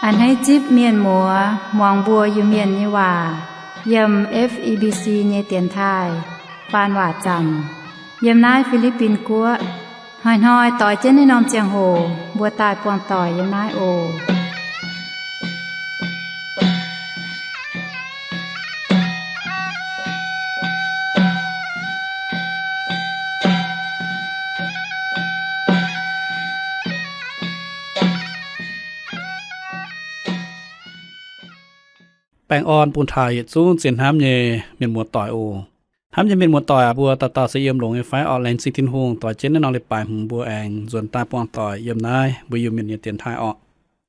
A'hneiv zipv mienh muoz muangx mbuo Iu-Mienh nyei waac yiem F E B C nyei dienx taaih faan waac zanc yiem naaiv Fi^li^bin Guoqv. Hnoi-hnoi doix jienv naaiv norm ziangh hoc mbuo daaih buangh doic yiem naaiv oc. Baengh orn bun taux yietc zungv zien hnamv nyei mienh muoz-doic oc. Hnamv nyei mienh muoz-doic aac, mbuo dauh dauh se yiem longx nyei fai? Orqc, laengz zingh Tin-Hungh doix jienv naaiv norm leiz-baaix hmz mbuo aengx nzuonx daaih buangh doic yiem naaiv mbuo Iu-Mienh nyei dienx taaih orqc.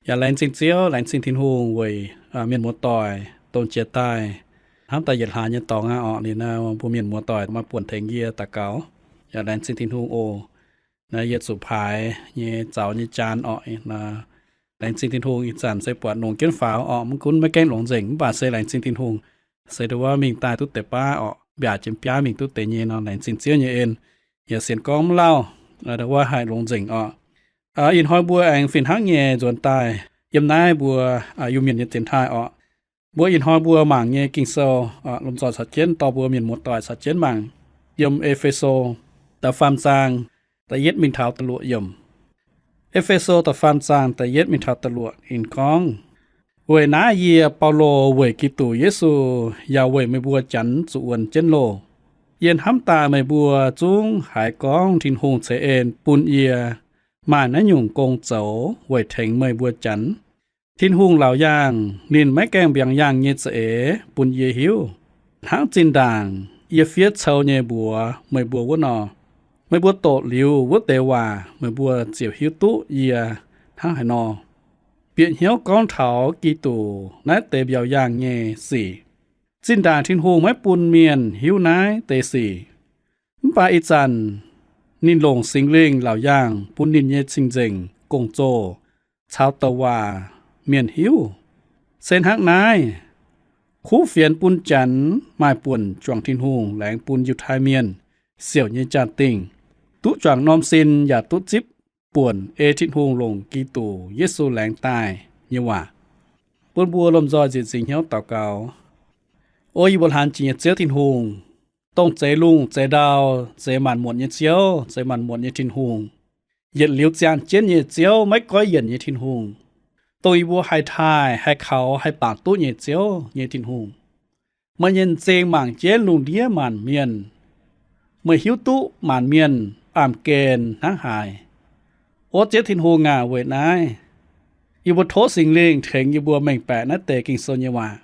Yaac laengz zingh Ziouv, laengz zingh Tin-Hungh weic mienh muoz-doic dongh jiex daaih hnamv daaih yietc hlaax nyei dorngx aqv orqc. Liuz naaiv mbuo mienh muoz-doic maaih buonc tengx yie daux gaux. Yaac laengz zingh Tin-Hungh oc. Naaiv yie zuqc paaix nyei zaux nyei jaan orqc. Laengz zingh Tin-Hungh, ih zanc se buatc longx jienv faaux orqc. Mv gunv maiv gaengh longx nzengc mv baac se laengz zingh Tin-Hungh, se nduov mingh daaih duqv deix baav orqc, mbiaauc jienv biaav mingh duqv deix nyei nor, laengz zingh Ziouv nyei en. Yaac sienx gorngv mv lauh, nduov haih longx nzengc orqc. Ih hnoi mbuo aengx fih hnangv nyei nzuonx daaih yiem naaiv mbuo Iu-Mienh nyei dienx taaih orqc. Mbuo ih hnoi mbuo mangc nyei Ging-Sou lomh nzoih caux jienv dorh mbuo mienh muoz-doic caux jienv mangc yiem E^fe^so da'faam zaang da'yietv mingh taux da'luoqc yiemc. E^fe^so da'faam zaang da'yietv mingh taux da'luoqc ninh gorngv, Weic naaiv yie, Baulo, weic Giduc Yesu yaac weic meih mbuo Janx zuqc wuonx jienv loh. Yie hnamv daaih meih mbuo zungv haiz gorngv Tin-Hungh ceix en bun yie maaih naaiv nyungc gong zoux weic tengx meih mbuo Janx. Tin-Hungh laauc yaangh ninh maiv gaengh mbiaangx yaangh nyei za'eix bun yie hiuv, hnangv zinh ndaangc yie fiev cou nyei mbuox meih mbuo wuov nor. Meih mbuo doqc liuz wuov deix waac, meih mbuo ziouc hiuv duqv yie hnangv haaix nor bieqc hnyouv gorngv taux Giduc naaiv deix mbiauz yaangh nyei sic. Zinh ndaangc Tin-Hungh maiv bun mienh hiuv naaiv deix sic, mv baac ih zanc ninh longc Singx Lingh laauc yaangh bun ninh nyei cing-nzengc, gong-zoh caux douc waac mienh hiuv. Se hnangv naaiv, kuv fienx bun Janx maaih buonc juangc Tin-Hungh laengz bun Yiutai Mienh siouc nyei jaa-dingh, duqv juangc norm sin yaac duqv zipv buonc ei Tin-Hungh longc Giduc Yesu laengz daaih nyei waac. Bun mbuo lomh nzoih nzieqc nzingc hnyouv daux gaux. O yie mbuo hlaang jiex nyei Ziouv Tin-Hungh, dongh zeix lungh zeix ndau, zeix maanc muotc nyei Ziouv, zeix maanc muotc nyei Tin-Hungh, yietc liuz ziangh jienv nyei Ziouv, maiv goiv yienc nyei Tin-Hungh, dongh yie mbuo haih taaih, haih kaux, haih bangc duqv nyei Ziouv nyei Tin-Hungh. Meih nyei m'zing mangc jienv lungh ndiev maanc mienh. Meih hiuv duqv maanc mienh baamh gen hnangv haaix. O Ziouv Tin-Hungh aac, weic naaiv yie mbuo tov Singx Lingh tengx yie mbuo mengh baeqc naaiv deix Ging-Sou nyei waac.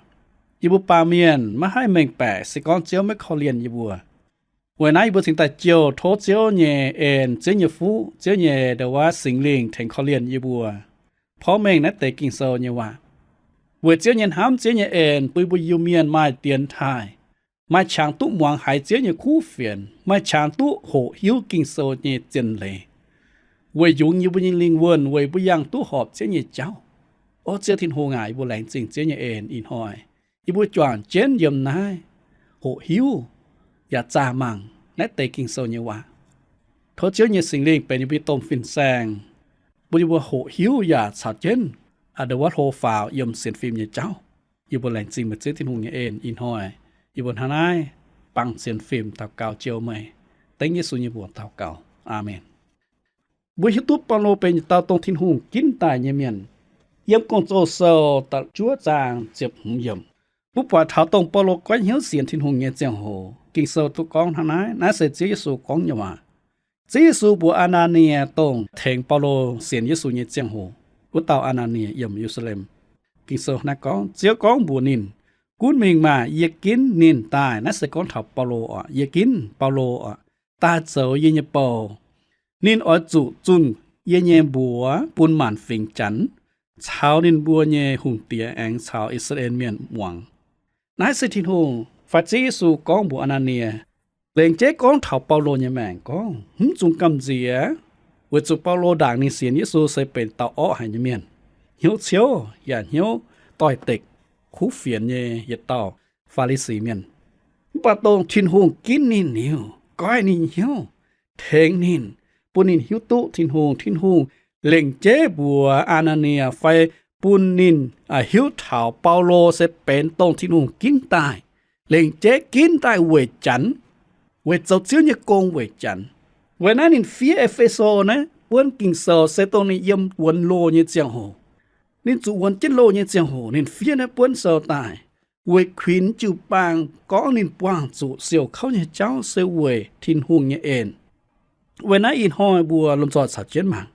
Yie mbuo baamh mienh maiv haih mengh baeqc se gorngv Ziouv maiv korv-lienh yie mbuo. Weic naaiv yie mbuo cingx daaih jouh tov Ziouv nyei en, Ziouv nyei fuqv, Ziouv nyei ndau wuov Singx Lingh tengx korv-lienh yie mbuo porv mengh naaiv deix Ging-Sou nyei waac. Weic Ziouv nyei hnamv, Ziouv nyei en bun yie mbuo Iu-Mienh maaih dienx taaih, maaih qangx duqv muangx haiz Ziouv nyei kuv fienx, maaih qangx duqv hoqc hiuv Ging-Sou nyei zien leiz, weic yungz yie mbuo nyei lingh wuonh, weic mbuo yangh duqv horpc Ziouv nyei jauv. O Ziouv Tin-Hungh aac, yie mbuo laengz zingh Ziouv nyei en ih hnoi. Yie mbuo juangc jienv yiem naaiv hoqc hiuv yaac zaah mangc naaiv deix Ging-Sou nyei waac. Tov Ziouv nyei Singx Lingh benx yie mbuo nyei domh fin-saeng, bun yie mbuo hoqc hiuv yaac caux jienv a'ndongx wuov hlo faaux yiem sienx fim nyei jauv. Yie mbuo laengz zingh meih Ziouv Tin-Hungh nyei en ih hnoi. Yie mbuo hnangv naaiv bangc sienx fim daux gaux jouh meih, dengv Yesu nyei mbuox daux gaux. Aamen. Mbuo hiuv duqv Baulo benx yietc dauh dongh Tin-Hungh ginv daaih nyei mienh. Yiem Gong-Zoh Sou da'juov zaang ziepc hmz yiemc, mbuo buatc taux dongh Baulo goiv hnyouv sienx Tin-Hungh nyei ziangh hoc, Ging-Sou duqv gorngv hnangv naaiv. Naaiv se Ziouv Yesu gorngv nyei waac. Ziouv Yesu mbuox Aa^naa^nie, dongh tengx Baulo sienx Yesu nyei ziangh hoc wuov dauh Aa^naa^nie, yiem Ye^lu^saa^lem. Ging-Sou naaiv gorngv, Ziouv gorngv mbuox ninh, Gunv mingh maah! Yie ginv ninh daaih. Naaiv se gorngv taux Baulo oc. Yie ginv Baulo oc, daaih zoux yie nyei bou. Ninh oix zuqc zunh yie nyei mbuox bun maanc fingx Janx caux ninh mbuo nyei hungh diex aengx caux I^saa^laa^en Mienh muangx. Naaiv se Tin-Hungh fai Ziouv Yesu gorngv mbuox Aa^naa^nie. Lengc jeiv gorngv taux Baulo nyei maengc gorngv, mv zuqc gamh nziex, weic zuqc Baulo ndaangc ninh sienx Yesu se benx dauh orqv haic nyei mienh, hnyouv ciouv yaac hnyouv doix-dekc, kuv fienx nyei yietc dauh Faa^li^si Mienh. Mv baac dongh Tin-Hungh ginv ninh liuz, goiv ninh hnyouv, tengx ninh, bun ninh hiuv duqv Tin-Hungh. Tin-Hungh lengc jeiv mbuox Aa^naa^nie fai bun ninh hiuv taux Baulo se benx dongh Tin-Hungh ginv daaih, lengc jeiv ginv daaih weic Janx, weic zoux Ziouv nyei gong weic Janx. Weic naaiv ninh fiev E^fe^so naaiv buonv Ging-Sou se dongh ninh yiem wuonx loh nyei ziangh hoc, ninh zuqc wuonx jienv loh nyei ziangh hoc ninh fiev naaiv buonv sou daaih, weic kuinx jiu-baang gorngv ninh buangh zuqc siouc kouv nyei jauv se weic Tin-Hungh nyei en. Weic naaiv ih hnoi mbuo lomh nzoih caux jienv mangc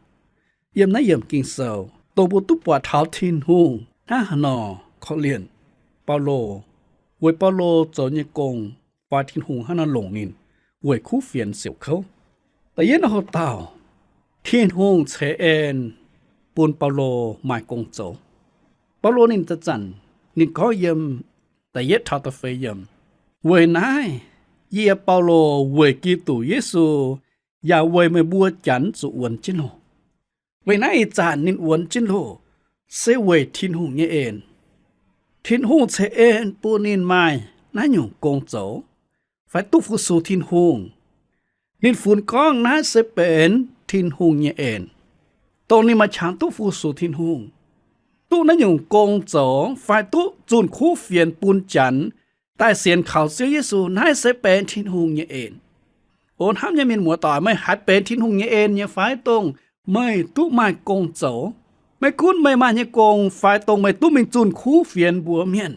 yiem naaiv yiemc Ging-Sou, dongh mbuo duqv buatc taux Tin-Hungh hnangv haaix nor korv-lienh Baulo, weic Baulo zoux nyei gong fai Tin-Hungh hnangv haaix nor longc ninh weic kuv fienx siouc kouv. Da'yietv norm hoc dauh, Tin-Hungh ceix en bun Baulo maaih gong zoux. Baulo ninh zanc-zanc ninh gorngv yiem da'yietv taux da'feix yiemc, weic naaiv yie, Baulo, weic Giduc Yesu yaac weic meih mbuo Janx zuqc wuonx jienv loh. Weic naaiv ih zanc ninh wuonx jienv loh se weic Tin-Hungh nyei en. Tin-Hungh ceix en bun ninh maaih naaiv nyungc gong zoux fai duqv fu-sux Tin-Hungh. Ninh funx gorngv naaiv se benx Tin-Hungh nyei en, dongh ninh maaih qangx duqv fu-sux Tin-Hungh, duqv naaiv nyungc gong zoux fai duqv zunh kuv fienx bun Janx daaih sienx kaux Ziouv Yesu. Naaiv se benx Tin-Hungh nyei en. O hnamv nyei mienh muoz-doic, meih haiz benx Tin-Hungh nyei en nyei fai? Dongh meih duqv maaih gong zoux, maiv gunv meih maaih nyei gong fai dongh meih duqv mingh zunh kuv fienx mbuox mienh,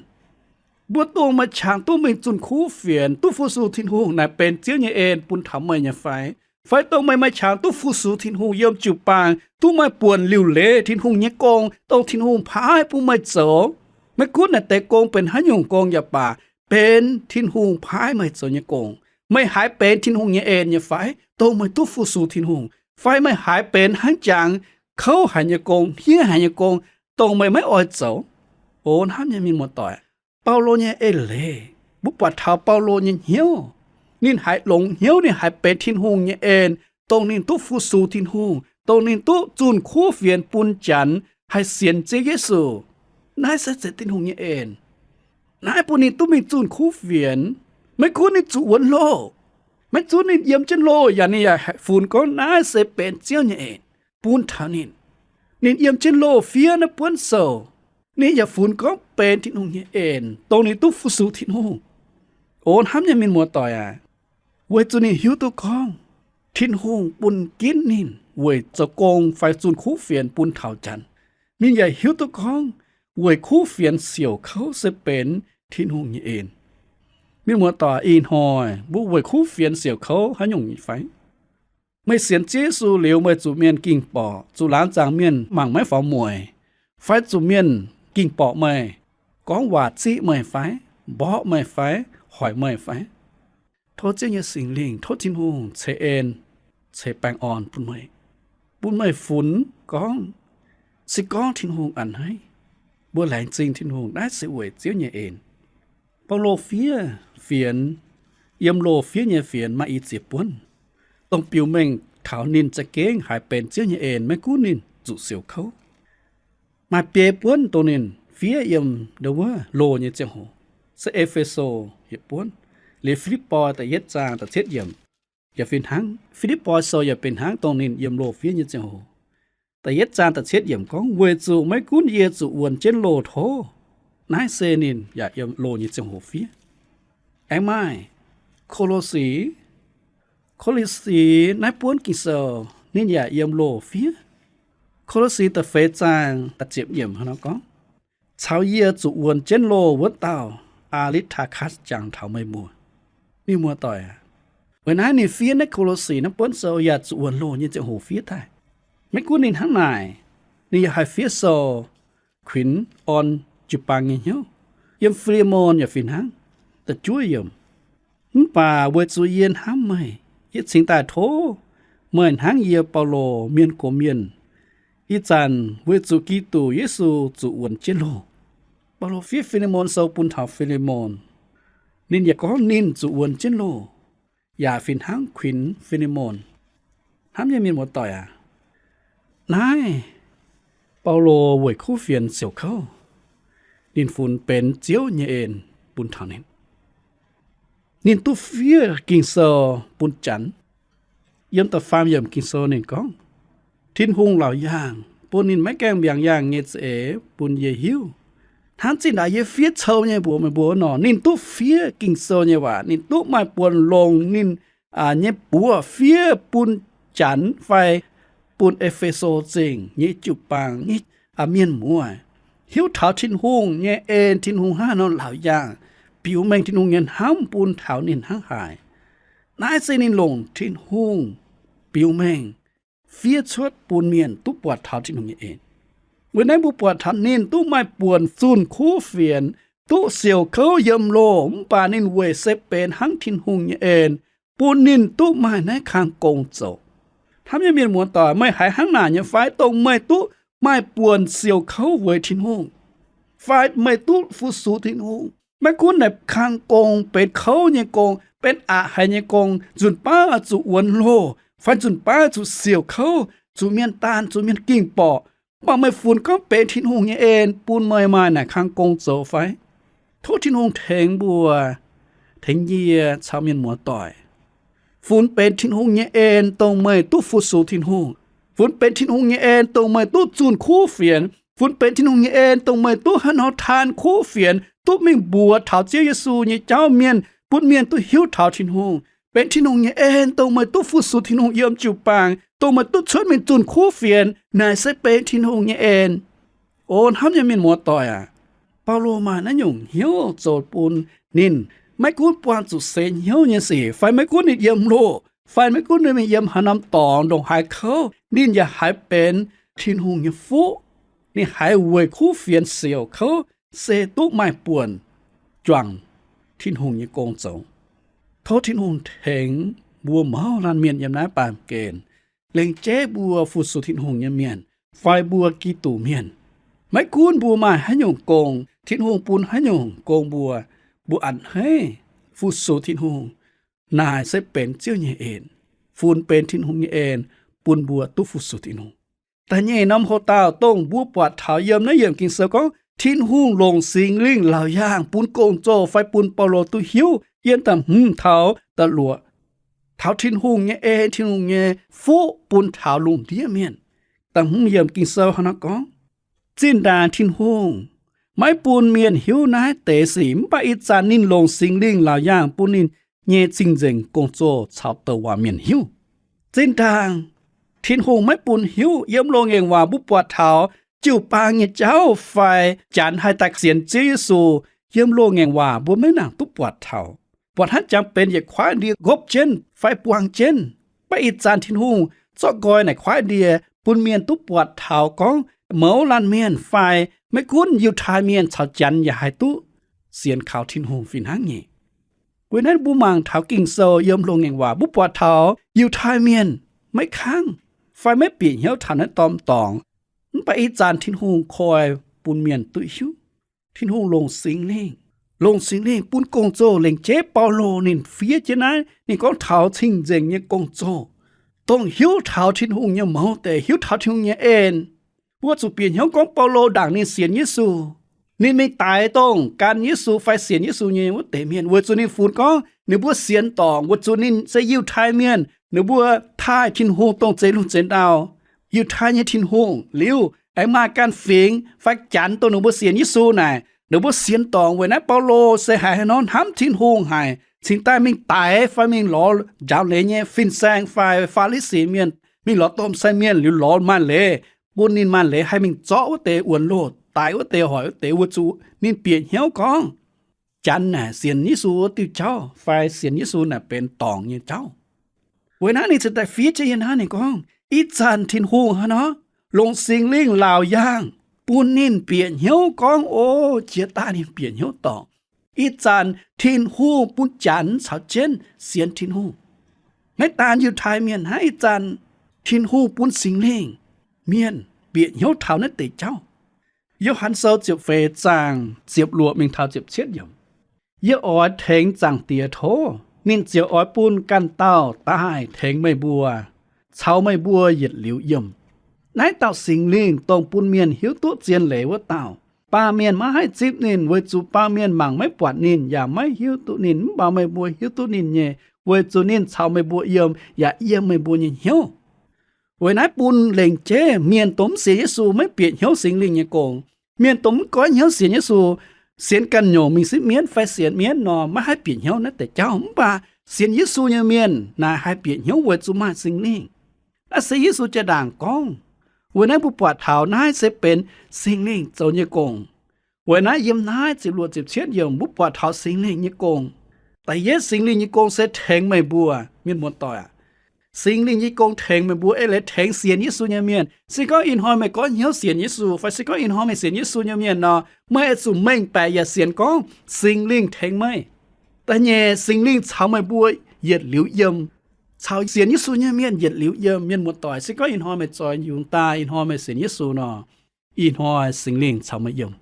mbuo dongh meih qangx duqv mingh zunh kuv fienx, duqv fu-sux Tin-Hungh naaic benx Ziouv nyei en bun taux meih nyei fai? Fai dongh meih maaih qangx duqv fu-sux Tin-Hungh yiem jiu-baang, duqv maaih buonc liuc leiz Tin-Hungh nyei gong, dongh Tin-Hungh paaiv bun meih zoux, maiv gunv naaic deix gong benx haaix nyungc gong yaac baac, benx Tin-Hungh paaiv meih zoux nyei gong, meih haiz benx Tin-Hungh nyei en nyei fai? Dongh meih duqv fu-sux Tin-Hungh, fai meih haiz benx hnangv jangx kouv haic nyei gong, hniev haic nyei gong, dongh meih maiv oix zoux? O hnamv nyei mienh muoz-doic, Baulo nyei eix leiz, mbuo buatc taux Baulo nyei hnyouv. Ninh haiz longx hnyouv, ninh haiz benx Tin-Hungh nyei en, dongh ninh duqv fu-sux Tin-Hungh, dongh ninh duqv zunh kuv fienx bun Janx haih sienx Ziouv Yesu. Naaiv se zeiz Tin-Hungh nyei en. Naaiv bun ninh duqv mingh zunh kuv fienx. Maiv gunv ninh zuqc wuonx loh, maiv gunv ninh yiem jienv loh, yaac ninh yaac funx gorngv naaiv se benx Ziouv nyei en bun taux ninh. Ninh yiem jienv loh fiev naaiv buonv sou, ninh yaac funx gorngv benx Tin-Hungh nyei en, dongh ninh duqv fu-sux Tin-Hungh. O hnamv nyei mienh muoz-doic aac, weic zuqc ninh hiuv duqv gorngv Tin-Hungh bun ginv ninh weic zoux gong fai zunh kuv fienx bun taux Janx. Ninh yaac hiuv duqv gorngv weic kuv fienx siouc kouv se benx Tin-Hungh nyei en. Mienh muoz-doic, ih hnoi mbuo weic kuv fienx siouc kouv haaix nyungc nyei fai? Meih sienx Ziouv Yesu liuz, meih zuqc mienh ging-borqc, zuqc laangz zaangc mienh mangc maiv faaux mueic, fai zuqc mienh ging-borqc meih, gorngv waac ziqv meih fai, mborqv meih fai, hoic meih fai? Tov Ziouv nyei Singx Lingh, tov Tin-Hungh ceix en, ceix baengh orn bun meih, bun meih funx gorngv, se gorngv Tin-Hungh a'hneiv, mbuo laengz zingh Tin-Hungh, naaiv se weic Ziouv nyei en. Baulo fiev fienx, yiem loh fiev nyei fienx maaih i ziex buonv, dongh biux mengh taux ninh za'gengh haiz benx Ziouv nyei en, maiv gunv ninh zuqc siouc kouv. Maaih biei buonv dongh ninh fiev yiem ndo wuov loh nyei ziangh hoc, se E^fe^so yietc buonv, liuz Fi^lipv^poi da'yietv zaang da'cietv yiemc yaac fih hnangv. Fi^lipv^poi sou yaac fih hnangv dongh ninh yiem loh fiev nyei ziangh hoc. Da'yietv zaang da'cietv yiemc gorngv, weic zuqc maiv gunv yie zuqc wuonx jienv loh tov. Naaiv se ninh yaac yiem loh nyei ziangh hoc fiev. Aengx maaih Ko^lo^si, Ko^lo^si naaiv buonv Ging-Sou ninh yaac yiem loh fiev. Ko^lo^si da'feix zaang da'ziepc yiemc hnangv nor gorngv, caux yie zuqc wuonx jienv loh wuov dauh Aa^litv^taa^katv jangx taux meih mbuo. Mienh muoz-doic aac, weic naaiv ninh fiev naaiv Ko^lo^si naaiv buonv sou yaac zuqc wuonx loh nyei ziangh hoc fiev daaih. Maiv gunv ninh hnangv naaic, ninh yaac haih fiev sou kuinx orn jiu-baang nyei hnyouv. Yiem Fi^li^mon yaac fih hnangv. Da'juov yiemc, mv baac weic zuqc yie hnamv meih, yie cingx daaih tov meih hnangv yie, Baulo, mienh gox mienh. Ih zanc weic zuqc Giduc Yesu zuqc wuonx jienv loh. Baulo fiev Fi^li^mon sou bun taux Fi^li^mon. Ninh yaac gorngv ninh zuqc wuonx jienv loh, yaac fih hnangv kuinx Fi^li^mon. Hnamv nyei mienh muoz-doic aac, naaiv Baulo weic kuv fienx siouc kouv, ninh funx benx Ziouv nyei en bun taux ninh. Ninh duqv fiev Ging-Sou bun Janx. Yiem da'faam yiemc Ging-Sou ninh gorngv, Tin-Hungh laauc yaangh bun ninh maiv gaengh mbiaangx yaangh nyei za'eix bun yie hiuv. Hnangv zinh ndaangc yie fiev cou nyei mbuox meih mbuo nor, ninh duqv fiev Ging-Sou nyei waac, ninh duqv maaih buonc longc ninh nyei buoz fiev bun Janx fai bun E^fe^so Zingh nyei jiu-baang nyei mienh muoz hiuv taux Tin-Hungh nyei en, Tin-Hungh hnangv haaix nor laauc yaangh, biux mengh Tin-Hungh nyei hnamv bun taux ninh hnangv haaix. Naaiv se ninh longc Tin-Hungh biux mengh fiev cuotv bun mienh duqv buatc taux Tin-Hungh nyei en. Weic naaiv mbuo buatc taux ninh duqv maaih buonc zunh kuv fienx, duqv siouc kouv yiem loh, mv baac ninh weic se benx hnangv Tin-Hungh nyei en, bun ninh duqv maaih naaiv kang gong zoux. Hnamv nyei mienh muoz-doic, meih haiz hnangv naaic nyei fai? Dongh meih duqv maaih buonc siouc kouv weic Tin-Hungh, fai meih duqv fu-sux Tin-Hungh, maiv gunv naaic kang gong benx kouv nyei gong, benx aqc haic nyei gong, nzunc baav zuqc wuonx loh, fai nzunc baav zuqc siouc kouv, zuqc mienh daanh, zuqc mienh gingh borqc, mv baac meih funx gorngv benx Tin-Hungh nyei en bun meih maaih naaic kang gong zoux fai? Tov Tin-Hungh tengx mbuo, tengx yie caux mienh muoz-doic, funx benx Tin-Hungh nyei en dongh meih duqv fu-sux Tin-Hungh, funx benx Tin-Hungh nyei en dongh meih duqv zunh kuv fienx, funx benx Tin-Hungh nyei en dongh meih duqv haaix nor taan kuv fienx, duqv mingh mbuox taux Ziouv Yesu nyei jauv mienh, bun mienh duqv hiuv taux Tin-Hungh. Benx Tin-Hungh nyei en dongh meih duqv fu-sux Tin-Hungh yiem jiu-baang, dongh meih duqv cuotv mingh zunh kuv fienx. Naaic se benx Tin-Hungh nyei en. O hnamv nyei mienh muoz-doic aac, Baulo maaih naaiv nyungc hnyouv zoux bun ninh maiv gunv buangh zuqc seix hnyouv nyei sic, fai maiv gunv ninh yiem loh, fai maiv gunv ninh mingh yiem haaix norm dorngx ndongc haaix kouv, ninh yaac haiz benx Tin-Hungh nyei fuqv. Ninh haiz weic kuv fienx siouc kouv se duqv maaih buonc juangc Tin-Hungh nyei gong zoux. Tov Tin-Hungh tengx mbuo mouz laanh mienh yiem naaiv baamh gen, lengc jeiv mbuo fu-sux Tin-Hungh nyei mienh fai mbuo Giduc mienh, maiv gunv mbuo maaih haaix nyungc gong, Tin-Hungh bun haaix nyungc gong mbuo, mbuo a'hneiv fu-sux Tin-Hungh. Naaic se benx Ziouv nyei en, funx benx Tin-Hungh nyei en bun mbuo duqv fu-sux Tin-Hungh. Da'nyeic norm hoc-dauh dongh mbuo buatc taux yiem naaiv yiemc Ging-Sou gorngv Tin-Hungh longc Singx Lingh laauc yaangh bun gong-zoh fai bun Baulo duqv hiuv yiem da'hmz taux da'luoqc, taux Tin-Hungh nyei en, Tin-Hungh nyei fuqv bun taux lungh ndiev mienh. Da'hmz yiemc Ging-Sou hnangv naaiv gorngv, zinh ndaangc Tin-Hungh maiv bun mienh hiuv naaiv deix sic, mv baac ih zanc ninh longc Singx Lingh laauc yaangh bun ninh nyei cing-nzengc gong-zoh caux douc waac mienh hiuv. Zinh ndaangc Tin-Hungh maiv bun hiuv, yiem loz-ngaengc waac mbuo buatc taux jiu-baang nyei jauv fai Janx haih daaih sienx Ziouv Yesu, yiem loz-ngaengc waac mbuo maiv nangc duqv buatc taux. Buatc hnangv jangx benx yietc kuaaiv ndie ngopv jienv fai buang jienv. Mv baac ih zanc Tin-Hungh zorqv nqoi naaic kuaaiv ndie bun mienh duqv buatc taux gorngv mouz laanh mienh fai maiv gunv Yiutai Mienh caux Janx yaac haih duqv sienx kaux Tin-Hungh fih hnangv nyei. Weic naaiv mbuo mangc taux Ging-Sou yiem loz-ngaengc waac mbuo buatc taux Yiutai Mienh maiv kangv fai maiv bieqc hnyouv taux naaiv norm dorngx. Mv baac ih zanc Tin-Hungh koi bun mienh duqv hiuv. Tin-Hungh longc Singx Lingh, longc Singx Lingh bun gong-zoh lengc jeiv. Baulo ninh fiev jienv naaiv, ninh gorngv taux cing-nzengc nyei gong-zoh, dongh hiuv taux Tin-Hungh nyei mouz deix, hiuv taux Tin-Hungh nyei en. Mbuo zuqc bieqc hnyouv gorngv Baulo ndaangc ninh sienx Yesu, ninh mingh daix dongh gan Yesu fai sienx Yesu nyei wuov deix mienh, weic zuqc ninh funx gorngv ninh mbuo sienx dorngc, weic zuqc ninh se Yiutai Mienh, ninh mbuo taaih Tin-Hungh dongh zeix lungh zeix ndau, Yiutai nyei Tin-Hungh. Liuz aengx maaih ganh fingx fai Janx dongh ninh mbuo sienx Yesu naaic, ninh mbuo sienx dorngc. Weic naaiv Baulo se haiz haaix nor hnamv Tin-Hungh haic, cingx daaih mingh daix fai mingh lorz njaaux leiz nyei fin-saeng fai Faa^li^si Mienh, mingh lorz domh sai mienh liuz lorz maaih leiz, bun ninh maaih leiz haih mingh zorqv wuov deix wuonx loh, daix wuov deix hoic wuov deix, weic zuqc ninh bieqc hnyouv gorngv Janx naaic sienx Yesu wuov diuh jauv fai sienx Yesu naaic benx dorngc nyei jauv. Weic naaiv ninh cingx daaih fiev jienv yie hnangv, ninh gorngv ih zanc Tin-Hungh hnangv nor longc Singx Lingh laauc yaangh bun ninh bieqc hnyouv gorngv, o, jiex daaih ninh bieqc hnyouv dorngc. Ih zanc Tin-Hungh bun Janx caux jienv sienx Tin-Hungh. Maiv daan Yiutai Mienh hnangv, ih zanc Tin-Hungh bun Singx Lingh mienh bieqc hnyouv taux naaiv deix jauv. Yo^han Sou ziepc feix zaang ziepc luoqc mingh taux ziepc cietv yiemc. Yie oix tengx Zaangc Diex tov, ninh ziouc oix bun ganh dauh daaih tengx meih mbuo, caux meih mbuo yietc liuz yiem. Naaiv dauh Singx Lingh dongh bun mienh hiuv duqv zien leiz wuov dauh. Baamh mienh maiv haih zipv ninh, weic zuqc baamh mienh mangc maiv buatc ninh yaac maiv hiuv duqv ninh. Mv baac meih mbuo hiuv duqv ninh nyei, weic zuqc ninh caux meih mbuo yiem yaac yiem meih mbuo nyei hnyouv. Weic naaiv bun lengc jeiv mienh dongh mv sienx Yesu maiv bieqc hnyouv Singx Lingh nyei gong. Mienh dongh mv goiv hnyouv sienx Yesu, sienx ganh nyungc mingh sipv mienv fai sienx mienv nor, maiv haih bieqc hnyouv naaiv deix jauv. Mv baac sienx Yesu nyei mienh naaic haih bieqc hnyouv weic zuqc maaih Singx Lingh. Naaiv se Yesu jaa-ndaangc gorngv. Weic naaiv mbuo buatc taux naaiv se benx Singx Lingh zoux nyei gong. Weic naaiv yiem naaiv ziepc luoqc ziepc cietv yiemc mbuo buatc taux Singx Lingh nyei gong. Da'yietv, Singx Lingh nyei gong se tengx meih mbuo, mienh muoz-doic aac. Singx Lingh nyei gong tengx meih mbuo, eix leiz tengx sienx Yesu nyei mienh. Se gorngv ih hnoi meih goiv hnyouv sienx Yesu, fai se gorngv ih hnoi meih sienx Yesu nyei mienh nor, meih oix zuqc mengh baeqc yaac sienx gorngv Singx Lingh tengx meih. Da'nyeic, Singx Lingh caux meih mbuo yietc liuz yiem, caux sienx Yesu nyei mienh yietc liuz yiem. Mienh muoz-doic, se gorngv ih hnoi meih zoix yungz daaih, ih hnoi meih sienx Yesu nor, ih hnoi Singx Lingh caux meih yiem.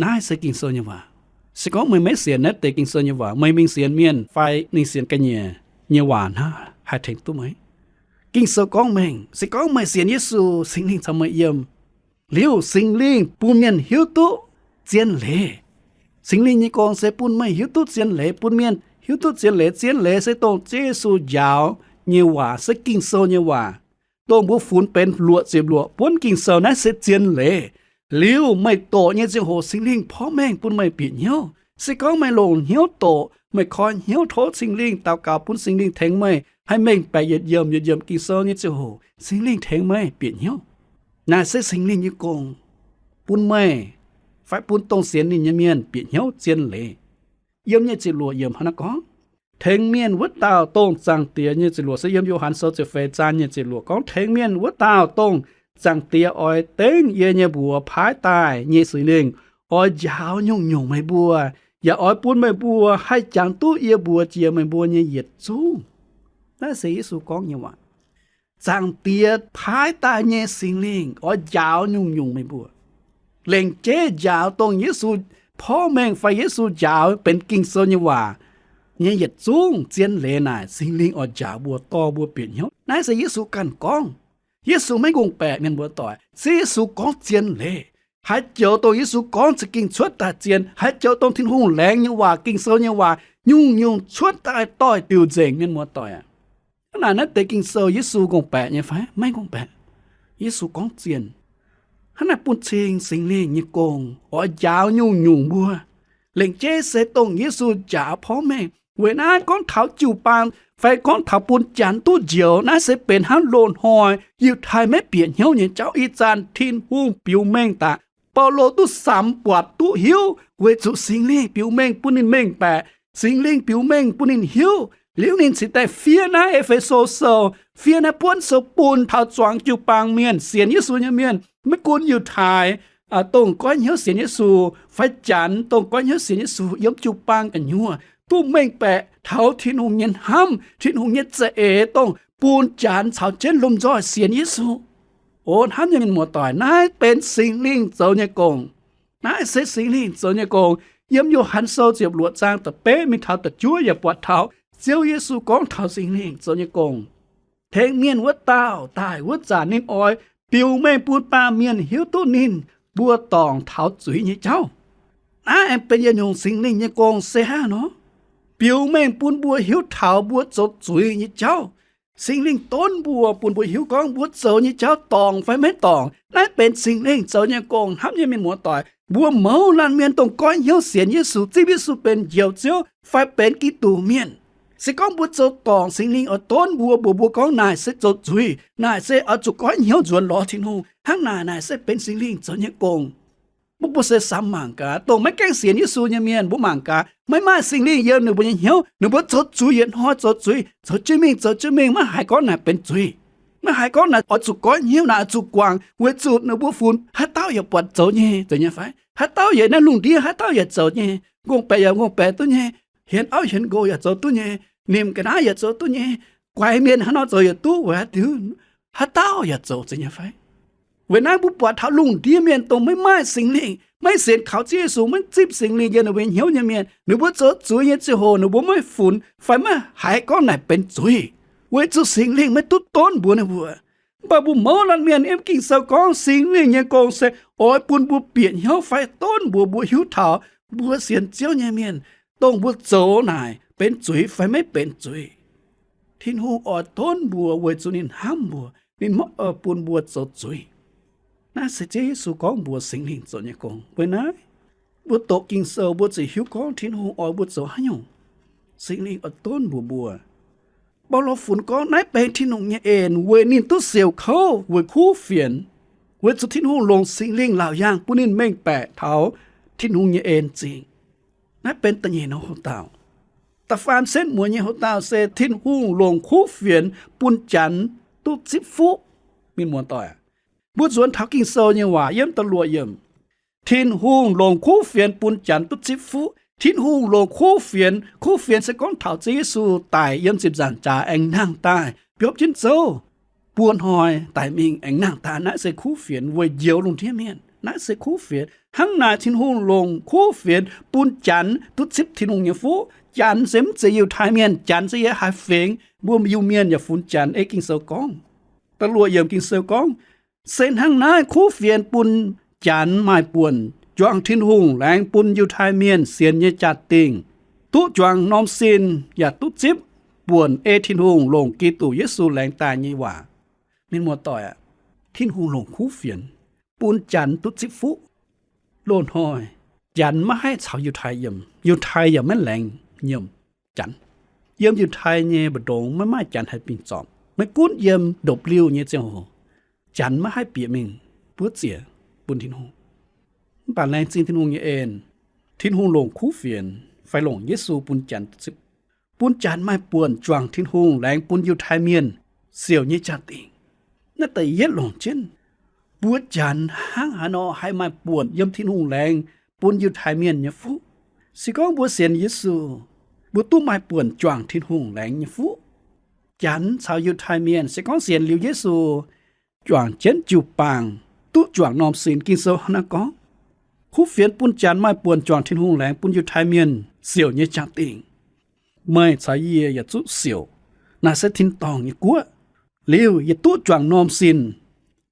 Naaiv se Ging-Sou nyei waac. Se gorngv meih maiv sienx naaiv deix Ging-Sou nyei waac, meih mingh sienx mienh fai mingh sienx ga'nyiec nyei waac hnangv, haih tengx duqv meih? Ging-Sou gorngv mengh, se gorngv meih sienx Yesu, Singx Lingh caux meih yiem. Liuz Singx Lingh bun mienh hiuv duqv zien leiz. Singx Lingh nyei gong se bun meih hiuv duqv zien leiz, bun mienh hiuv duqv zien leiz. Zien leiz se dongh Ziouv Yesu njaaux nyei waac, se Ging-Sou nyei waac, dongh mbuo funx benx luoqc ziepc luoqc buonv Ging-Sou, naaiv se zien leiz. Liuz meih doqc nyei ziangh hoc Singx Lingh porv mengh bun meih bieqc hnyouv. Se gorngv meih longc hnyouv doqc, meih koi hnyouv tov Singx Lingh, daux gaux bun Singx Lingh tengx meih haih mengh baeqc yietc yiemc yietc yiemc Ging-Sou nyei ziangh hoc, Singx Lingh tengx meih bieqc hnyouv. Naaiv se Singx Lingh nyei gong bun meih fai bun dongh sienx ninh nyei mienh bieqc hnyouv zien leiz. Yiem nyic ziepc luoqc yiemc hnangv naaiv gorngv, tengx mienh wuov dauh dongh Zaangc Diex, nyic ziepc luoqc se yiem Yo^han Sou ziepc feix zaang nyic ziepc luoqc gorngv, tengx mienh wuov dauh dongh Zaangc Diex oix dengv yie nyei mbuox paaiv daaih nyei Singx Lingh oix njaaux nyungc-nyungc meih mbuo, yaac oix bun meih mbuo haih jangx duqv yie mbuox jiex meih mbuo nyei yietc zungv. Naaiv se Yesu gorngv nyei waac. Zaangc Diex paaiv daaih nyei Singx Lingh oix njaaux nyungc-nyungc meih mbuo. Lengc jeiv njaaux dongh Yesu porv mengh fai Yesu njaaux benx Ging-Sou nyei waac nyei yietc zungv zien leiz naaic, Singx Lingh oix njaaux mbuo, dorh mbuo bieqc hnyouv. Naaiv se Yesu ganh gorngv. Yesu maiv ngongh baeqc, mienh muoz-doic, se Yesu gorngv zien leiz. Haaix joux dongh Yesu gorngv za'gengh cuotv daaih zien. Haaix joux dongh Tin-Hungh laengz nyei waac, Ging-Sou nyei waac, nyungc-nyungc cuotv daaih doix-diuc nzengc, mienh muoz-doic aac. Hnangv naaic naaiv deix Ging-Sou Yesu ngongh baeqc nyei fai? Maiv ngongh baeqc. Yesu gorngv zien. Hnangv naaic bun cing Singx Lingh nyei gong oix njaaux nyungc-nyungc mbuo. Lengc jeiv se dongh Yesu njaaux porv mengh. Weic naaiv gorngv taux jiu-baang fai gorngv taux bun Janx duqv njoux, naaiv se benx hnangv loz-hnoi Yiutai maiv bieqc hnyouv nyei jauv. Ih zanc Tin-Hungh biux mengh daaih, Baulo duqv samx buatc duqv hiuv weic zuqc Singx Lingh biux mengh bun ninh mengh baeqc. Singx Lingh biux mengh bun ninh hiuv liuz, ninh cingx daaih fiev naaiv E^fe^so Sou, fiev naaiv buonv sou bun taux zuangx jiu-baang mienh, sienx Yesu nyei mienh, maiv gunv Yiutai, dongh goiv hnyouv sienx Yesu, fai Janx dongh goiv hnyouv sienx Yesu yiem jiu-baang gu'nyuoz, duqv mengh baeqc taux Tin-Hungh nyei hnamv, Tin-Hungh nyei za'eix dongh bun Janx caux jienv lomh nzoih sienx Yesu. O hnamv nyei mienh muoz-doic, naaiv benx Singx Lingh zoux nyei gong. Naaiv se Singx Lingh zoux nyei gong. Yiem Yo^han Sou ziepc luoqc zaang da'betv mingh taux da'juov yaac buatc taux Ziouv Yesu gorngv taux Singx Lingh zoux nyei gong. Tengx mienh wuov dauh daaih wuov zanc ninh oix biux mengh bun baamh mienh hiuv duqv ninh mbuo dorngc taux zuiz nyei jauv. Naaiv aengx benx yietc nyungc Singx Lingh nyei gong se hnangv nor, biux mengh bun mbuo hiuv taux mbuo zoux zuiz nyei jauv. Singx Lingh donv mbuo, bun mbuo hiuv gorngv mbuo zoux nyei jauv dorngc fai maiv dorngc. Naaiv benx Singx Lingh zoux nyei gong. Hnamv nyei mienh muoz-doic, mbuo mouz laanh mienh dongh goiv hnyouv sienx Yesu, zipv Yesu benx Njoux Ziouv fai benx Giduc mienh, se gorngv mbuo zoux dorngc, Singx Lingh oix donv mbuo, mbuox mbuo gorngv naaic se zoux zuiz, naaic se oix zuqc goiv hnyouv nzuonx lorz Tin-Hungh. Hnangv naaic, naaic se benx Singx Lingh zoux nyei gong. Mbuo, mbuo se samx mangc gaax, dongh maiv gaengh sienx Yesu nyei mienh, mbuo mangc gaax, maiv maaih Singx Lingh yiem ninh mbuo nyei hnyouv, ninh mbuo zoux zuiz yietc hnoi zoux zuiz, zoux jienv mingh zoux jienv mingh, maiv haiz gorngv naaic benx zuiz. Maiv haiz gorngv naaic oix zuqc goiv hnyouv, naaic oix zuqc guangc, weic zuqc ninh mbuo funx haaix dauh yaac buatc zoux nyei, zeiz nyei fai? Haaix dauh yaac naaiv lungh ndiev haaix dauh yaac zoux nyei, ngongh baeqc yaac ngongh baeqc duqv nyei, hienx auv hienx nqox yaac zoux duqv nyei, nimc ga'naaiv yaac zoux duqv nyei, guaix mienh haaix nor zoux yaac duqv, weic haaix diuc? Haaix dauh yaac zoux, zeiz nyei fai? Weic naaiv mbuo buatc taux lungh ndiev mienh dongh maiv maaih Singx Lingh, maiv sienx kaux Ziouv Yesu, maiv zipv Singx Lingh yiem ninh mbuo hnyouv nyei mienh, ninh mbuo zoux zuiz nyei ziangh hoc ninh mbuo maiv funx fai maiv haiz gorngv naaic benx zuiz, weic zuqc Singx Lingh maiv duqv donv mbuox ninh mbuo. Mv baac mbuo mouz laanh mienh yiem Ging-Sou gorngv Singx Lingh nyei gong se oix bun mbuo bieqc hnyouv fai donv mbuox mbuo hiuv taux mbuo sienx Ziouv nyei mienh, dongh mbuo zoux naaic benx zuiz fai maiv benx zuiz. Tin-Hungh oix donv mbuo weic zuqc ninh hnamv mbuo. ninh maiv oix bun mbuo zoux zuiz. Naaiv se Ziouv Yesu gorngv mbuox Singx Lingh zoux nyei gong. Weic naaiv, mbuo doqc Ging-Sou mbuo ziouc hiuv gorngv Tin-Hungh oix mbuo zoux haaix nyungc, Singx Lingh oix donv mbuox mbuo. Baulo funx gorngv naaiv benx Tin-Hungh nyei en weic ninh duqv siouc kouv weic kuv fienx, weic zuqc Tin-Hungh longc Singx Lingh laauc yaangh bun ninh mengh baeqc taux Tin-Hungh nyei en zingh. Naaiv benx da'nyeic norm houx-daauh. Da'faam setv mueiz nyei houx-daauh se Tin-Hungh longc kuv fienx bun Janx duqv zipv fuqv. Mienh muoz-doic, mbuo nzuonx taux Ging-Sou nyei waac yiem da'luoqc yiemc, Tin-Hungh longc kuv fienx bun Janx duqv zipv fuqv. Tin-Hungh longc kuv fienx, kuv fienx se gorngv taux Ziouv Yesu daic yiem ziepc nzaangc jaax aengx nangh daaih biopv jienv zouv, buo hnoi daic mingh aengx nangh daaih, naaiv se kuv fienx weic njoux lungh ndiev mienh. Naaiv se kuv fienx. Hnangv naaic Tin-Hungh longc kuv fienx bun Janx duqv zipv Tin-Hungh nyei fuqv. Janx se mv zeiz Yiutai Mienh, Janx se yiem haaix fingx, mbuo Iu-Mienh yaac funx Janx ei Ging-Sou gorngv. Da'luoqc yiemc Ging-Sou gorngv, se hnangv naaiv kuv fienx bun Janx maaih buonc juangc Tin-Hungh laengz bun Yiutai Mienh sienx nyei jaa-dingh, duqv juangc norm sin yaac duqv zipv buonc ei Tin-Hungh longc Giduc Yesu laengz daaih nyei waac. Mienh muoz-doic aac, Tin-Hungh longc kuv fienx bun Janx duqv zipv fuqv. Loz-hnoi Janx maiv haih caux Yiutai yiem, Yiutai yaac maiv laengz nyiemc Janx. Yiem Yiutai nyei mbu'ndongx maiv maaih Janx haih bingh zorpc, maiv gunv yiem ndopv-liuh nyei ziangh hoc, Janx maiv haih bieqc mingh buov ziec bun Tin-Hungh. Mv baac laengz zingh Tin-Hungh nyei en, Tin-Hungh longc kuv fienx fai longc Yesu bun Janx zipv, bun Janx maaih buonc juangc Tin-Hungh laengz bun Yiutai Mienh siouc nyei jaa-dingh. Naaiv da'yietv longc jienv mbuo Janx hnangv haaix nor haih maaih buonc yiem Tin-Hungh laengz bun Yiutai Mienh nyei fuqv. Se gorngv mbuo sienx Yesu, mbuo duqv maaih buonc juangc Tin-Hungh laengz nyei fuqv. Janx caux Yiutai Mienh se gorngv sienx liuz Yesu, juangc jienv jiu-baang, duqv juangc norm sin. Ging-Sou hnangv naaiv gorngv, kuv fienx bun Janx maaih buonc juangc Tin-Hungh laengz bun Yiutai Mienh siouc nyei jaa-dingh. Meih caux yie yaac zuqv siouc. Naaiv se tin-dorngh nyei guoqv. Liuz yie duqv juangc norm sin.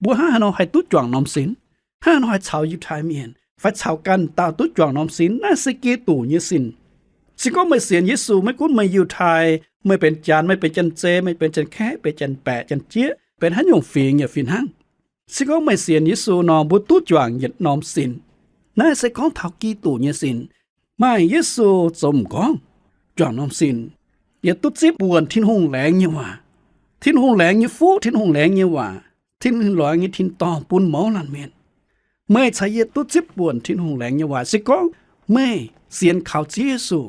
Mbuo hnangv haaix nor haih duqv juangc norm sin? Hnangv haaix nor haih caux Yiutai Mienh fai caux ganh dauh duqv juangc norm sin? Naaiv se Giduc nyei sin. Se gorngv meih sienx Yesu, maiv gunv meih Yiutai, meih benx Janx, meih benx Janx-Zei, meih benx Janx-Kaeqv, benx Janx-Baeqc, Janx-Jieqv, benx haaix nyungc fingx yaac fih hnangv. Se gorngv meih sienx Yesu nor, mbuo duqv juangc yietc norm sin. Naaiv se gorngv taux Giduc nyei sin. Maaih Yesu zoux m'nqorngv, juangc norm sin, yaac duqv zipv buonc Tin-Hungh laengz nyei waac. Tin-Hungh laengz nyei fuqv, Tin-Hungh laengz nyei waac, Tin-Hungh laengz nyei tin-dorngh bun mouz laanh mienh. Meih caux yie duqv zipv buonc Tin-Hungh laengz nyei waac se gorngv meih sienx kaux Ziouv Yesu.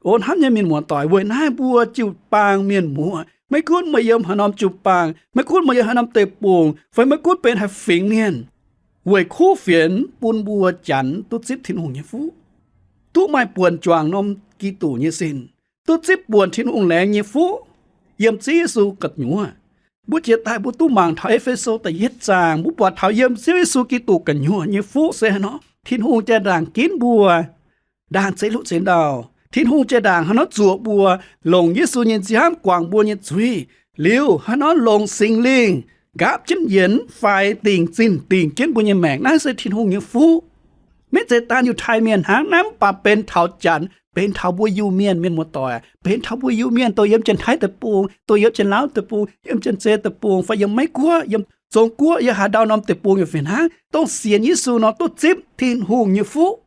O hnamv nyei mienh muoz-doic, weic naaiv mbuo jiu-baang mienh muoz, maiv gunv meih yiem haaix norm jiu-baang, maiv gunv meih yiem haaix norm deic-bung, fai maiv gunv benx haaix fingx mienh, weic kuv fienx bun mbuo Janx duqv zipv Tin-Hungh nyei fuqv, duqv maaih buonc juangc norm Giduc nyei sin, duqv zipv buonc Tin-Hungh laengz nyei fuqv yiem Ziouv Yesu gu'nyuoz. Mbuo jiex daaih mbuo duqv mangc taux E^fe^so da'yietv zaang, mbuo buatc taux yiem Ziouv Yesu Giduc gu'nyuoz nyei fuqv se haaix nor. Tin-Hungh jaa-ndaangc ginv mbuo, ndaangc zeix hluqv zeix ndau. Tin-Hungh jaa-ndaangc haaix nor zuoqc mbuo, longc Yesu nyei nziaamv guangc mbuo nyei zuiz, liuz haaix nor longc Singx Lingh nqaapv jienv yienx fai dingc zinh dingc jienv mbuo nyei maengc. Naaiv se Tin-Hungh nyei fuqv. Maiv zeiz daan Yiutai Mienh hnangv. Naaiv mv baac benx taux Janx, benx taux mbuo Iu-Mienh, mienh muoz-doic, benx taux mbuo Iu-Mienh, dongh yiem Janx-Taiv deic-bung, dongh yiem Janx-Lauv deic-bung, yiem Janx-Zei deic-bung, fai yiem Meiv Guoqv, yiem Zong Guoqv, yiem haaix ndau norm deic-bung yaac fih hnangv, dongh sienx Yesu nor duqv zipv Tin-Hungh nyei fuqv.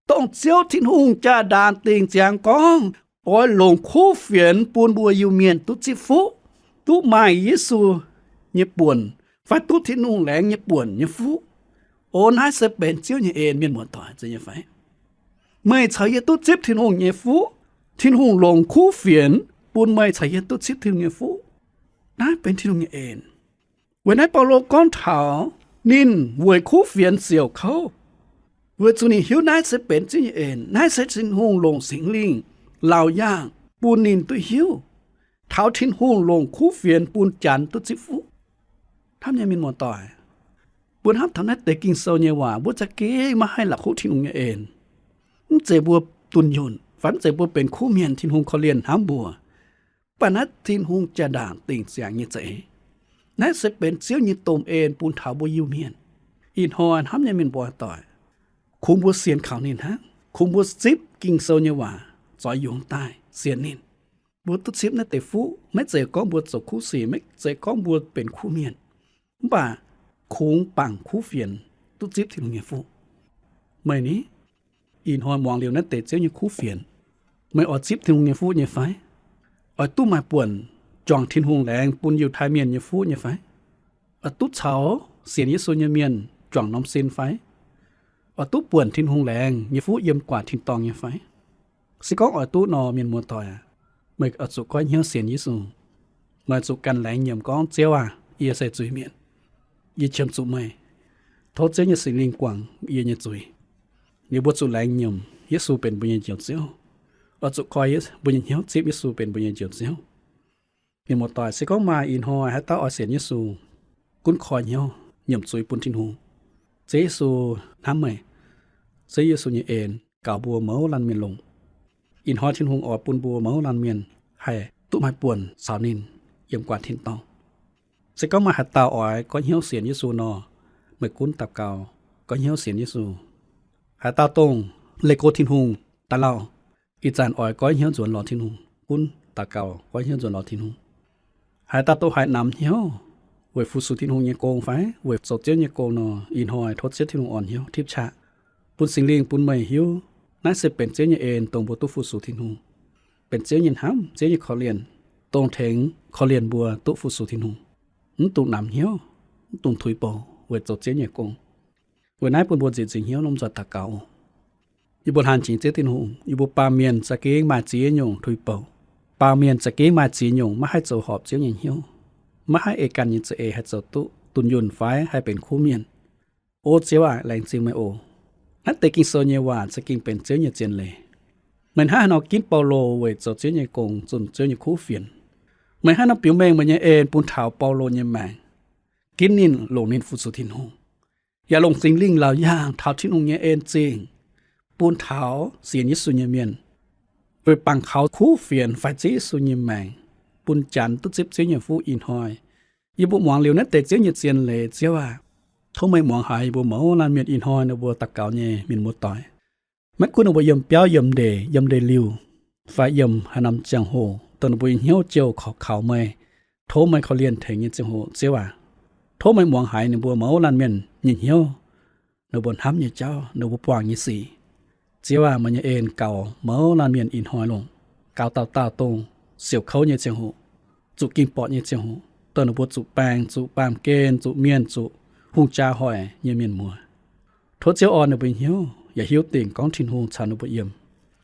Dongh Ziouv Tin-Hungh jaa-ndaangc dingc ziangx gorngv oix longc kuv fienx bun mbuo Iu-Mienh duqv zipv fuqv, duqv maaih Yesu nyei buonc, fai duqv Tin-Hungh laengz nyei buonc nyei fuqv. O naaiv se benx Ziouv nyei en, mienh muoz-doic, zeiz nyei fai? Meih caux yie duqv zipv Tin-Hungh nyei fuqv. Tin-Hungh longc kuv fienx bun meih caux yie duqv zipv Tin-Hungh nyei fuqv. Naaiv benx Tin-Hungh nyei en. Weic naaiv Baulo gorngv taux ninh weic kuv fienx siouc kouv, weic zuqc ninh hiuv naaiv se benx Ziouv nyei en. Naaiv se Tin-Hungh longc Singx Lingh laauc yaangh bun ninh duqv hiuv taux Tin-Hungh longc kuv fienx bun Janx duqv zipv fuqv. Hnamv nyei mienh muoz-doic, mbuo hnamv taux naaiv deix Ging-Sou nyei waac, mbuo za'gengh maiv haih la'kuqv Tin-Hungh nyei en. Mv zeiz mbuo dunh yunh, fai mv zeiz mbuo benx kuv mienh Tin-Hungh korv-lienh hnamv mbuo. Mv baac naaiv Tin-Hungh jaa-ndaangc dingc ziangx nyei za'eix. Naaiv se benx Ziouv nyei domh en bun taux mbuo Iu-Mienh. Ih hnoi hnamv nyei mienh muoz-doic, kungx mbuo sienx kaux ninh hnangv. Kungx mbuo zipv Ging-Sou nyei waac zoix yungz daaih sienx ninh. Mbuo duqv zipv naaiv deix fuqv, maiv zeiz gorngv mbuo zoux kuv sic, maiv zeiz gorngv mbuo benx kuv mienh. mv baac kungx bangc kuv fienx duqv zipv Tin-Hungh nyei fuqv. Meih ni, ih hnoi muangx liuz naaiv deix Ziouv nyei kuv fienx, meih oix zipv Tin-Hungh nyei fuqv nyei fai? Oix duqv maaih buonc juangc Tin-Hungh laengz bun Yiutai Mienh nyei fuqv nyei fai? Oix duqv caux sienx Yesu nyei mienh juangc norm sin fai? Oix duqv buonc Tin-Hungh laengz nyei fuqv yiem guaax tin-dorngh nyei fai? Se gorngv oix duqv nor, mienh muoz-doic aac, meih oix zuqc goiv hnyouv sienx Yesu. Meih zuqc ganh laengz nyiemc gorngv, Ziouv aah! Yie se zuiz-mienh. Yie qiemx zuqc meih. Tov Ziouv nyei Singx Lingh guangc yie nyei zuiz. Liuz mbuo zuqc laengz nyiemc Yesu benx mbuo nyei Njoux Ziouv. Oix zuqc goiv mbuo nyei hnyouv zipv Yesu benx mbuo nyei Njoux Ziouv. Mienh muoz-doic, se gorngv maaih ih hnoi haaix dauh oix sienx Yesu, gunv goiv hnyouv nyiemc zuiz bun Tin-Hungh. Ziouv Yesu hnamv meih. Ziouv Yesu nyei en gaux mbuo mouz laanh mienh longc. Ih hnoi Tin-Hungh oix bun mbuo mouz laanh mienh haih duqv maaih buonc caux ninh yiem guaax tin-dorngh. Se gorngv maaih haaix dauh oix goiv hnyouv sienx Yesu nor, meih gunv daux gaux goiv hnyouv sienx Yesu. Haaix dauh dongh leih go Tin-Hungh daaih lauh, ih zanc oix goiv hnyouv nzuonx lorz Tin-Hungh, gunv daux gaux goiv hnyouv nzuonx lorz Tin-Hungh. Haaix dauh dongh haiz namx hnyouv weic fu-sux Tin-Hungh nyei gong fai weic zoux Ziouv nyei gong nor, ih hnoi tov Ziouv Tin-Hungh orn hnyouv tipv qaqv, bun Singx Lingh bun meih hiuv naaiv se benx Ziouv nyei en dongh mbuo duqv fu-sux Tin-Hungh, benx Ziouv nyei hnamv, Ziouv nyei korv-lienh, dongh tengx korv-lienh mbuo duqv fu-sux Tin-Hungh, mv dungx namx hnyouv, mv dungx tuix bouc weic zoux Ziouv nyei gong. Weic naaiv bun mbuo nzieqc nzingc hnyouv lomh nzoih daux gaux oc. Yie mbuo laanh jiex Ziouv Tin-Hungh, yie mbuo baamh mienh za'gengh maaih ziex nyungc tuix bouc. Baamh mienh za'gengh maaih ziex nyungc maiv haih zoux horpc Ziouv nyei hnyouv, maiv haih ei ganh nyei za'eix haih zoux duqv dunh yunh fai haih benx kuv mienh. O Ziouv aac, laengz zingh meih oc. Naaiv deix Ging-Sou nyei waac za'gengh benx Ziouv nyei zien leiz. Meih hnangv haaix nor ginv Baulo weic zoux Ziouv nyei gong zunh Ziouv nyei kuv fienx. Meih hnangv haaix nor biux mengh meih nyei en bun taux Baulo nyei maengc, ginv ninh, longc ninh fu-sux Tin-Hungh, yaac longc Singx Lingh laauc yaangh taux Tin-Hungh nyei en zingh bun taux sienx Yesu nyei mienh, weic bangc kaux kuv fienx faix Ziouv Yesu nyei maengc, bun Janx duqv zipv Ziouv nyei fuqv ih hnoi. Yie mbuo muangx liuz naaiv deix Ziouv nyei zien leiz, Ziouv aac, tov meih muangx haiz yie mbuo mouz laanh mienh ih hnoi ninh mbuo daux gaux nyei mienh muoz-doic. Maiv gunv ninh mbuo yiem biauv, yiem ndeic, yiem ndeic-liuh, fai yiem haaix norm ziangh hoc, dongh ninh mbuo nyei hnyouv jouh kaux meih, tov meih korv-lienh tengx nyei ziangh hoc, Ziouv aac, tov meih muangx haiz ninh mbuo mouz laanh mienh nyei hnyouv, ninh mbuo hnamv nyei jauv, ninh mbuo buangh nyei sic. Ziouv aac, meih nyei en gaux mouz laanh mienh ih hnoi longc, gaux dauh dauh dongh siouc kouv nyei ziangh hoc, zuqc ging-borqc nyei ziangh hoc, dongh ninh mbuo zuqc baeng, zuqc baamh gen, zuqc mienh, zuqc hungh jaa hoic nyei mienh muoz. Tov Ziouv orn ninh mbuo hnyouv yaac hiuv dingc gorngv Tin-Hungh caux ninh mbuo yiem.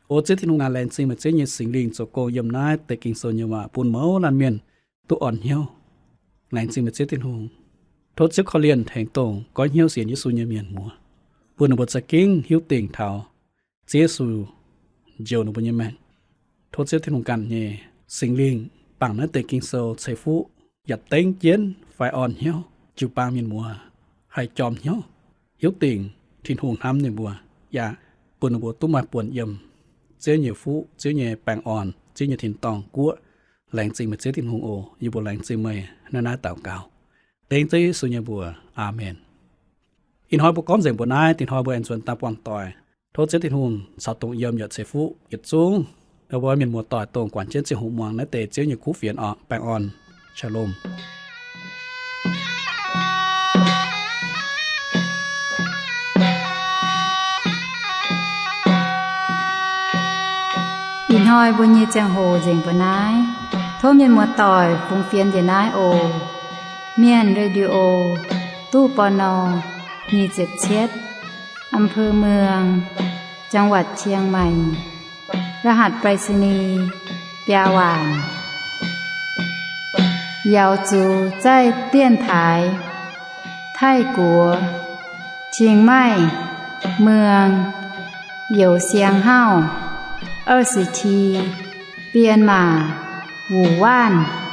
O Ziouv Tin-Hungh aac, laengz zingh meih Ziouv nyei Singx Lingh zoux gong yiem naaiv deix Ging-Sou nyei waac bun mouz laanh mienh duqv orn hnyouv. Laengz zingh meih Ziouv Tin-Hungh. Tov Ziouv korv-lienh tengx dongh goiv hnyouv sienx Yesu nyei mienh muoz, bun ninh mbuo za'gengh hiuv dingc taux Ziouv Yesu njoux ninh mbuo nyei maengc. Tov Ziouv Tin-Hungh ganh nyei Singx Lingh bangc naaiv deix Ging-Sou ceix fuqv yaac dengv jienv fai orn hnyouv jiu-baang mienh muoz haih jorm hnyouv, hiuv dingc Tin-Hungh hnamv ninh mbuo, yaac bun ninh mbuo duqv maaih buonc yiem Ziouv nyei fuqv, Ziouv nyei baengh orn, Ziouv nyei tin-dorngh guoqv. Laengz zingh meih Ziouv Tin-Hungh oc. Yie mbuo laengz zingh meih naaiv naaiv daux gaux dengv Ziouv Yesu nyei mbuox. Aamen. Ih hnoi mbuo gorngv nzengc mbuox naaiv. Dinh hnoi mbuo aengx nzuonx daaih buangh doic. Tov Ziouv Tin-Hungh caux dongh yiem yaac ceix fuqv yietc zungv mbuo mienh muoz-doic, dongh guangc jienv ziangh hoc muangx naaiv deix Ziouv nyei kuv fienx orqc. Baengh orn. Shalom. Ih hnoi mbuo nyei ziangh hoc nzengc mbuox naaiv. Tov mienh muoz-doic fungx fienx njiec naaiv oc. Mienh Radio, ตู้ ปณ. nyic ziepc cietv, อำเภอเมือง จังหวัดเชียงใหม่ รหัสไปรษณีย์ biaa waanc. 瑶族在电台 Taiv-Guoqv, Chiang Mai, เมือง Youz Siang Hauv, 二十七, Bienh Maac, Wuoqc Waanv.